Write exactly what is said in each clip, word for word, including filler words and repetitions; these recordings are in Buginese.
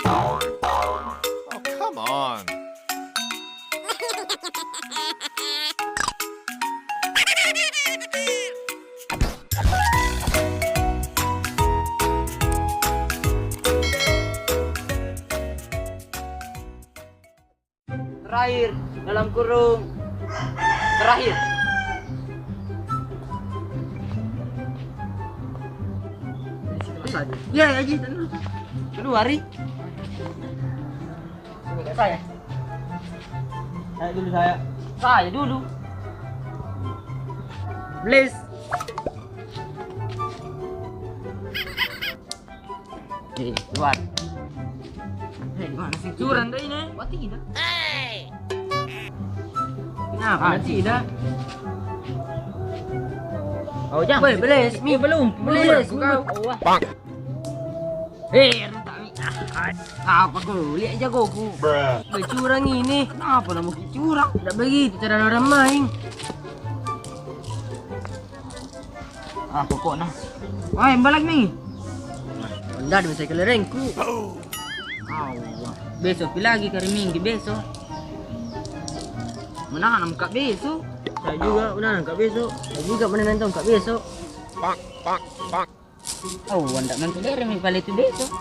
Oh, come on. Terakhir, dalam kurung, terakhir. Ya, ya, gitu. Keluar, Ri. Saya. Saya dulu, saya. Saya dulu. Please. Eh, keluar. Eh, gimana sih? Curang deh ini. Wah, tidak. Kenapa? Ah, tidak. Oh, jangan. Woi, beles. Mi belum. Beles. Belum, kau. Wah. Eh, rentak mi. Ah, apa kau? Lihat jagoku. Bruh. Woi, curang ini. Kenapa nama curang? Tidak begitu cara orang main. Ah, pokokna. Wah, yang balak nih. Enggak ada saya kelerengku. Allah. Besok pi lagi hari Minggu besok. Menahan engka besok. Saya juga menahan engka besok. Saya juga menahan engka besok. Pak, pak, pak. Oh, wanda mengkelere mi pale tu besok.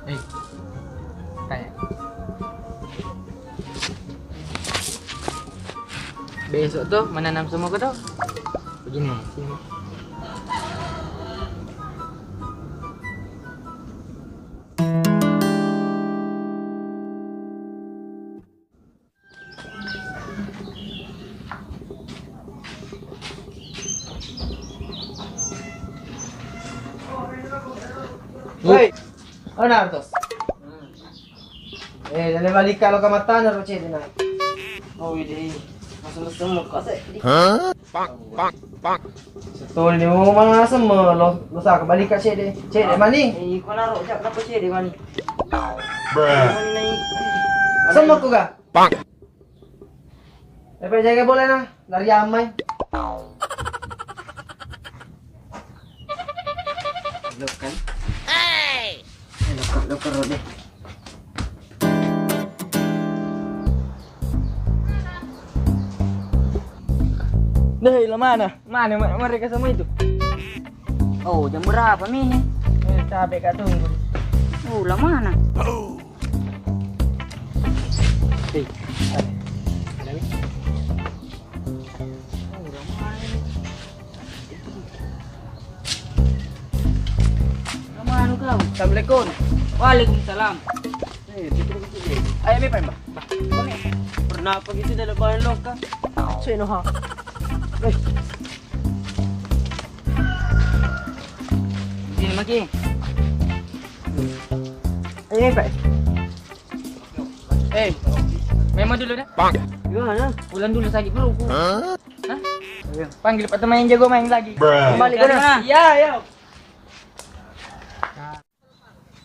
Eh, tanya. Besok tuh menanam semua ke tuh. Begini, sini. Hei, oh, Nartos. Eh, dalle balika lo kamattana ro cedde na. Oh, ide. Masuk-masuk lo kase. Hah? Pak, pak, pak. Setoli ni mau mana semua lo, lo saka balika cedde. Cedde mani. Eh, iko naro jak napa cedde mani. Bruh. Mani nai. Semua ku ga? Pak. Epe, jaga bolana, lari amai. Lokan. Lokan, lokan rode. Deh, lo mana? Mana ma-, mereka semua itu? Oh, jam berapa mi ini? Eh, capek kak tunggu. Oh, lo mana? Hei, ada. Assalamualaikum. Waalaikumsalam. Eh, betul, betul, betul. Ayo, mi, Pak, Mbak. Mbak, Mbak, mi. Pernah apa gitu dalam bahan lokal? Saya noh, ha. Eh. Sini, Maki. Ayo, mi, Pak. Eh, memang dulu dah. Gimana? Pulang dulu sakit perutku. Hah? Iya. Panggil Pak Teman yang jago main lagi. Bruh. Kembali ke mana? Iya, iya.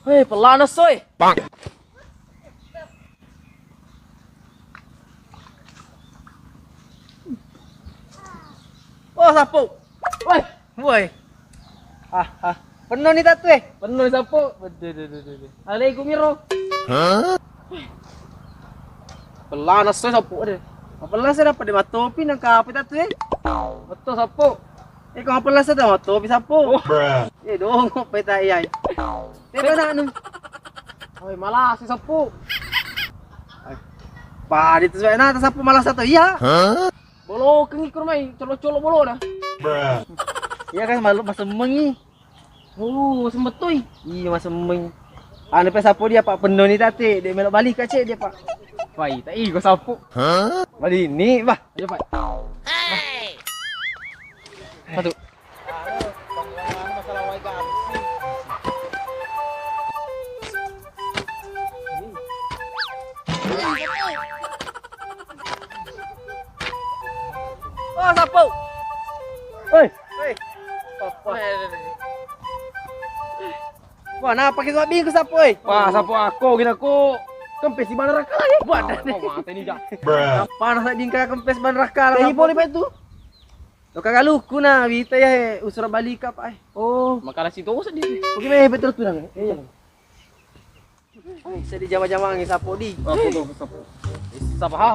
Hei, pelana soy. Oh, sapu. Woi. Woi. Ah, ah. Penuh ni tatu eh. Penuh ni sapu. Betul, betul, betul, betul. Alaikum iro. Hah? Pelana soy sapu deh. Pelana soy dapat di matopi nang kape tatu eh. Betul sapu. Eh, kau pelana soy dapat matopi sapu. Oh. Bruh. Eh, dong, apa itu ayai? Tebe na anu. Oi, malas sapu. Padi tu sebenarnya sapu malas atau iya? Hah? Bolo kengi kurmai, colo-colo bolo dah. Bruh. Iya kan malu masemmengi. Oh, masem betul. Iya, masemmeng. Anu pe sapu dia, Pak, penuh ni tadi, dia melok balik kace dia, Pak. Wah, tak iko sapu. Hah? Balik ni, bah. Ayo, Pak. Satu. Oh, sapu. Hei. Hei. Apa? Wah, napa kita bingung sapu, eh? Wah, sapu aku, gini aku. Kempe si mana raka ya? Buat dah. Oh, mate ni, Jak. Panas lagi engka kempes ban raka. Ini poli pa itu. Lo kagak luku na, wita ya, eh, usura balika, Pak, eh. Oh. Makala situ sedih. Oke, mepet terus tuh, Nang. Iya. Seddi jama-jamangi sappo di. Aku tuh, sappo. Sapa ha?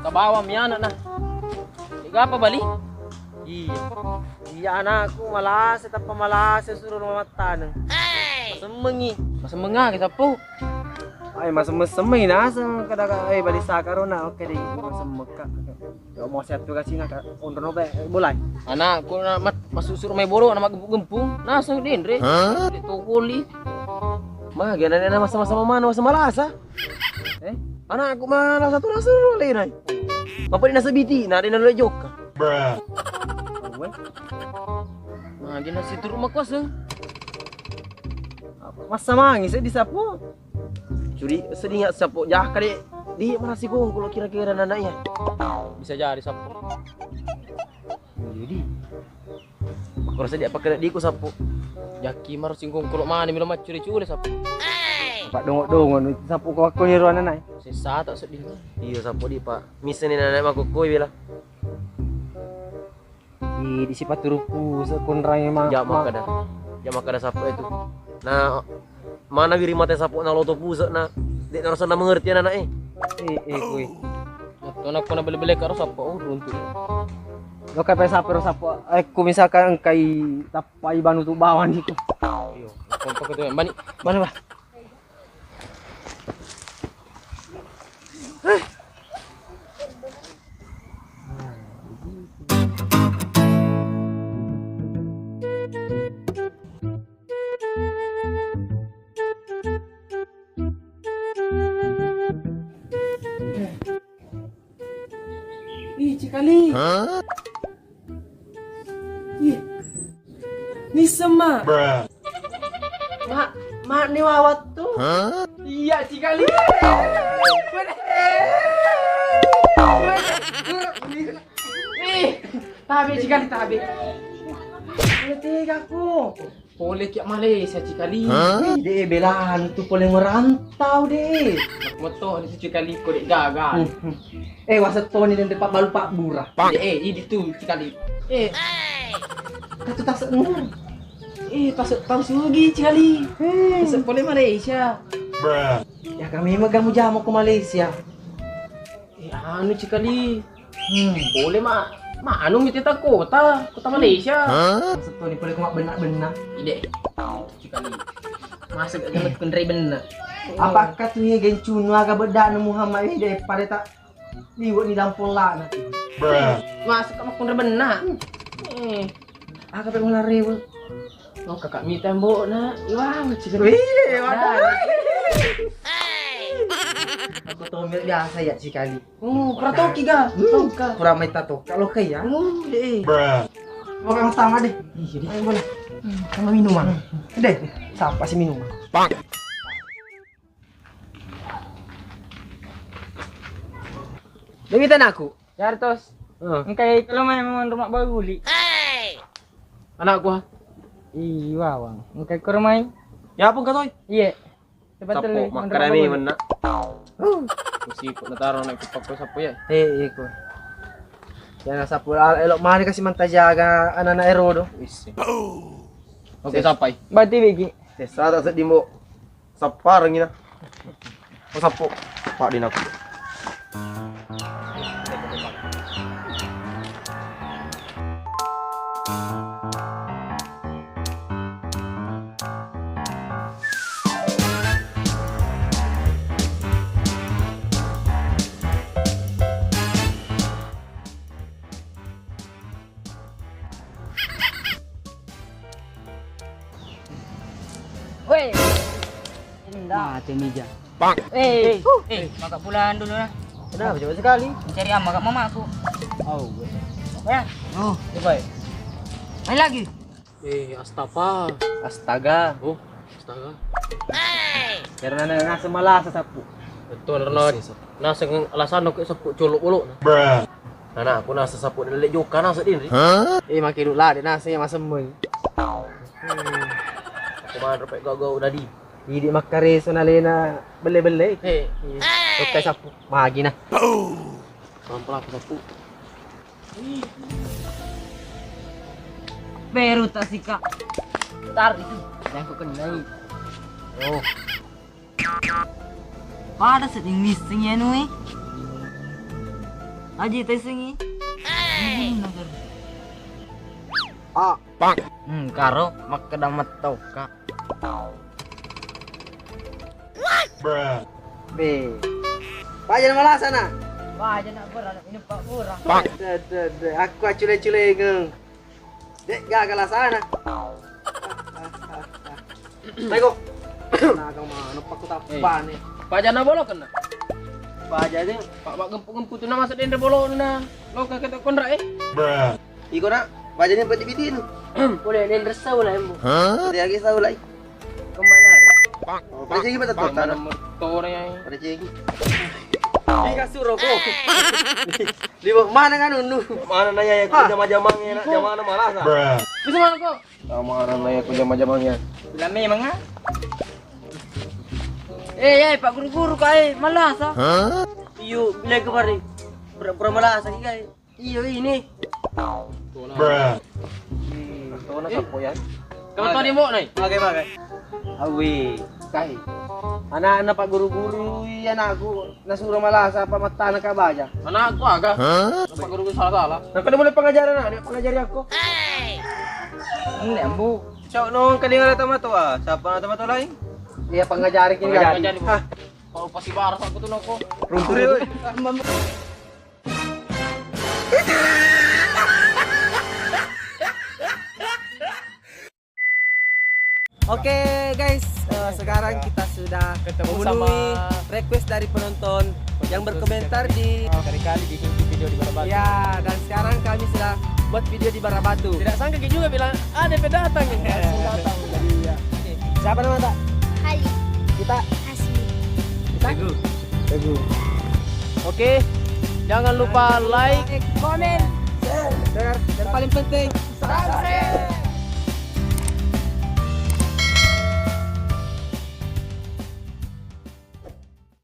Tabawa mi anak nah. Tiga apa bali? Iya. Iya anakku malase tappa malase suro rumah mattaneng. Masemmengi. Masemmeng aga sappo? Ai masemmeng-semmengi naseng kada ka, eh, bali sakarona, oke deh, masemmekka. Ya mau sehat tuh kasih nak, onrono be bolai. Anakku na mat-, masuk suruh mai bolo, nama gempung-gempung, naseng denre. Hah? Di tokoli. Mah gana na masa-masa mana masa malasa. Eh? Anakku malasa tuh naseng dulu nai. Apa di nasa biti, na ada nalo joka. Bruh. Magi nasi turun makoseng. Masa mangi saya di sapu. Curi sedinga sappo jaka de. Di mana si kongkolo kira-kira nanaknya? Bisa jadi sappo. Jadi. Makoro seddi apa kena diku sappo. Jaki maro singkongkolo mana milo maccuri-curi sappo. Pak dongo-dongo nu sappo ko aku ni ruana nai. Sesa tak sedih. Iya sappo di Pak. Miseni nanak makokoi bela. Di, di sipatu rupu sekonrang emang. Ja makkada. Ja makkada sappo itu. Nah, mana wiri mate sappo na loto puse na. Dek narasa na mengerti anak eh. Eh, eh, kui. Atau nak kena beli-beli karo sappo, oh, runtuh. Lo kayak sappo, sappo. Eh, ku misalkan engkai tappai banu tu bawang itu. Iya, kompak itu. Mani, mana, Bah? Ih, Cikali. Hah? Ih. Nisseng, Mak. Mak, Mak ni wawat tu. Hah? Iya, Cikali. Ih, tabe Cikali, tabe. Boleh tiga ku. Pole kia Malaysia Cikali. Hah? Ih, de belan tu pole merantau de. Moto ni Cikali ko de gagal. Hmm, hmm. Eh, wasettoni dan depak balu Pak Bura. Eh, eh, idi tu Cikali. Eh. Katu tasek ngur. Eh, tasek tau sugi Cikali. Hmm. Tasek pole Malaysia. Ya kami megang mujamo ke Malaysia. Eh, anu Cikali. Hmm. Boleh ma, ma anu mite ta kota, kota Malaysia. Hah? Maksud tu ni pole kuma benak-benak. Ide. Cikali. Masa gak jalan kenrai benak. Apakah tu ya gencunu aga bedak Muhammad ini daripada tak liwat ni dampol lana tu. Masuk kamu kunra benak. Eh. Aga pe mula rewe. Oh, kakak mita mbok na. Wah, Cikali. Wih, waduh. Aku tombel biasa ya Cikali. Oh, pura toki ga? Hmm, toka. Pura mai ta toka lo kai ya. Oh, deh. Oke, mas tama deh. Iya, deh. Ayo, boleh. Hmm, sama minuman. Hmm. Deh, siapa sih minuman? Bang. Demi tanaku. Jartos. Heeh. Engkai kalau main memang rumah baru guli. Anakku ha. Iya, Bang. Engkai ke rumah. Ya pun katoi. Iya. Cepat. Sappo, telu, makkarami menna. Huh. Kusi ko nataro na ikut pakko sappo ya. Eh, iko. Ya na sappo al-, elok mani kasi mantajaga anak-anak erodo. Isi. Oke, sampai. Berarti bigi. Sesa tak sedih, Mbok. Sappareng ina. Oh, sappo. Pak dinaku. Weh. Indah. Mate mija. Eh, eh, maka pulang dulu nah. Kenapa cepat sekali? Mencari ama kak mamaku. Oh, gue. Ya. Oh, coba. Main lagi. Eh, astaga. Astaga. Oh, astaga. Karena na-, nasa malasa sapu. Betul, karena nasa alasan aku sapu colok bolok. Anak aku nasa sapu dan lek joka nasa din ri. Eh, makin dulu lah, dia nasa yang masem. Aku mana repek gau-gau tadi. Idi makkareso nalena belle-belle. He. Iya. Tokka sappu. Magi na. Pelan-pelan aku sappu. Beru tak sika. Tar itu. Yang ku kenai. Oh. Pada sedding wissengi anu e. Aji tesengi. Ah. Hmm, karo makkeda mettoka. Be. Paja na malasa na. Paja na pura, ini pak pura. Deh, deh, deh. Aku acule-culengeng. Dek gaga lasana. Maiko. Naga manuk pakku tappane. Paja na bolo kena. Paja ni. Pak, pak gempu-gempu tu nama sedende bolo na. Lo kakek tak konra eh. Iko nak, paja ni peti bidin. Boleh nendres sau lah embo. Dia lagi sau lah. Kemana? Paja ni betul tanah. Tore ya. Paja ni. Ika suro ko. Di mana kan unu? Mana naya ya jama-jamang ya nak jama na malasa. Bisa mana ko? Mana naya ku jama-jamang ya. Bila memang ah. Eh, eh, Pak Guru-guru kai malasa. Iyo, bila kemarin. Pura-pura malasa kai. Iyo ini. Tona sapo ya. Kalau tadi mau nai. Pakai pakai. Awi. Kai. Anak-anak Pak Guru-guru iya anakku. Nasuro malasa apa mattana ka baja? Anakku aga. Pak Guru salah-salah. Nah, kada boleh pengajaran anak, pengajari aku. Ini ambu. Cok nong kali ada tamato ah. Siapa ada tamato lain? Iya pengajari kini. Pengajari. Hah? Kalau pasti baras aku tuh noko. Runtuh. Oke guys, eh, sekarang kita sudah memenuhi request dari penonton yang berkomentar di kali-kali bikin video di Barabatu. Ya, dan sekarang kami sudah buat video di Barabatu. Tidak sangka juga bilang ada yang datang. Langsung datang. Jadi ya. Siapa nama tak? Kali. Kita? Asli. Kita? Teguh. Teguh. Oke, jangan lupa like, komen, share, dan paling penting subscribe.